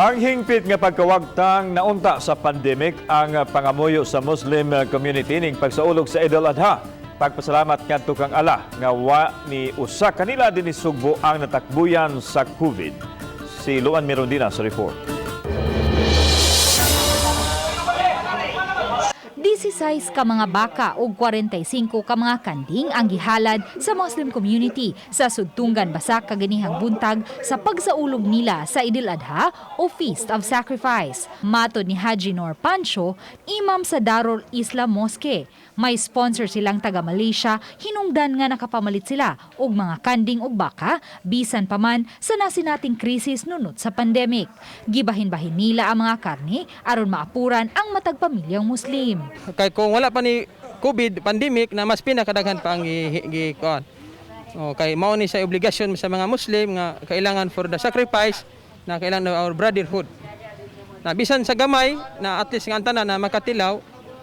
Ang hingpit nga pagkawagtang naunta sa pandemic ang pangamuyo sa Muslim community ning pagsaulog sa Eid al-Adha. Pagpasalamat ngadto kang Allah nga wa ni usa kanila dinhi Sugbo ang natakbuyan sa COVID. Si Luan Mirondina sa report. 16 ka mga baka ug 45 ka mga kanding ang gihalad sa Muslim community sa Sudtunggan, Basak kaganihang buntag sa pagsaulog nila sa Idil Adha o Feast of Sacrifice. Matod ni Haji Nor Pancho, imam sa Darul Islam Mosque, may sponsor silang taga Malaysia, hinungdan nga nakapamalit sila og mga kanding ug baka bisan pa man sa nasinating krisis nunot sa pandemic. Gibahin-bahin nila ang mga karne aron maapuran ang matag pamilyang Muslim. Kay kung wala pa ni COVID pandemic na mas pinakadaghan pa ang gi, gi kuan. O kay mao ni sa obligasyon sa mga Muslim nga kailangan for the sacrifice na kailangan our brotherhood. Na bisan sa gamay na at least nga ang tanan na makatilaw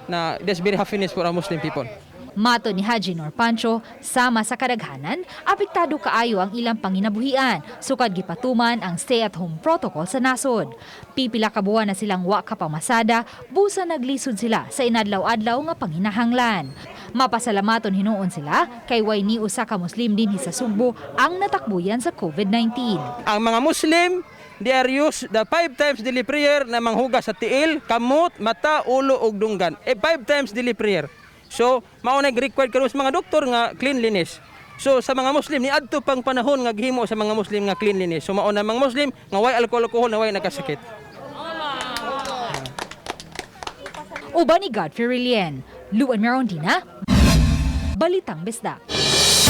na that's very happiness for our Muslim people. Matod ni Haji Nor Pancho, sama sa kadaghanan, apektado kaayo ang ilang panginabuhian, sukad gipatuman ang stay-at-home protocol sa nasod. Pipila ka buwan na silang wa kapamasada, busa naglisod sila sa inadlaw-adlaw nga panginahanglan. Mapasalamaton hinuon sila kay way ni usa ka Muslim dinhi sa Sugbo ang natakbuyan sa COVID-19. Ang mga Muslim, they are used the five times daily prayer na manghugas sa tiil, kamot, mata, ulo ug dunggan. Eh, five times daily prayer. So, mao na required karon sa mga doktor nga cleanliness. So sa mga Muslim ni adto pang panahon nga gihimo sa mga Muslim nga cleanliness. So mao na mga Muslim nga way alcohol alcohol na way nagkasakit. Uban ni Godfrey Relien, Luan Merondina, Balitang Bisdak.